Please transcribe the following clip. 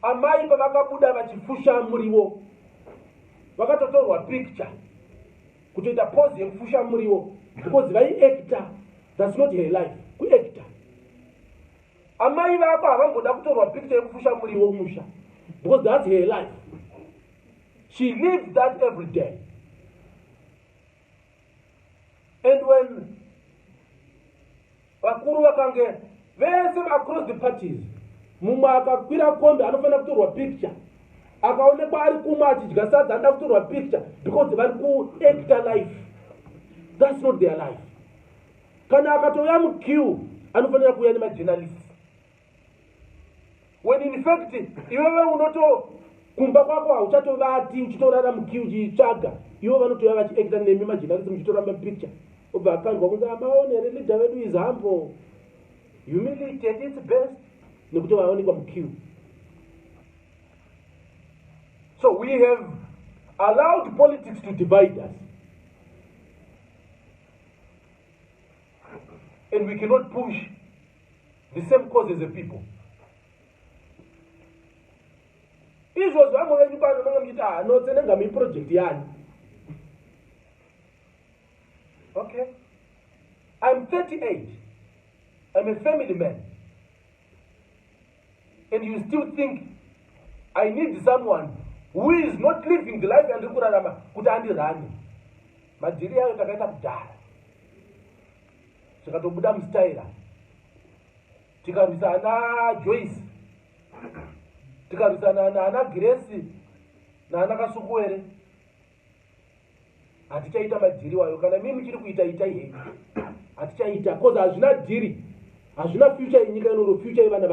Amai pavakabuda vachifusha muriwo, vakatotorwa picture kutoita pose yekufusha muriwo because vaiacta. That's not her life, kuacta. Amai vako havamboda kutorwa picture yekufusha muriwo musha because that's her life. She lives that every day. And when vakuru vakange vese across the parties, mumwe akakwira kombi anofanira kutorwa picture, akaonekwa ari kumwe achidya sadza anoda kutorwa picture because vari kuacta life. That's not their life. Kana akatouya muqueue, anofanira kuuya nemajournalists, when in fact iwewe unoto kumba kwako hauchatovati, uchitorara muqueue uchitsvaga. Ivo vanotouya vachiacta nemi majournalist, muchitora mapicture, obva akandwa kunzi, "Amaone here, leader vedu is humble, humility at its best," nekuti vaonekwa muqueue. So we have allowed politics to divide us and we cannot push the same cause as a people. Izvozvo vamwe venyu pano mange muchiti, "Ah, no, Tsenengamu iproject yani." Okay, I'm 38, I'm a family man, and you still think I need someone who is not living the life yandiri kurarama kuti andirane. Madhiri ayo takaita kudhara, zvikatobuda mustaira, tikarwisa ana Joyce, tikarwisana naana Grace naana Kasukuwere. Hatichaita madhiri wayo. Kana mii muchiri kuita, itai henyu. Hatichaita, cause hazvina dhiri, hazvina future yenyika inoro, future yevana.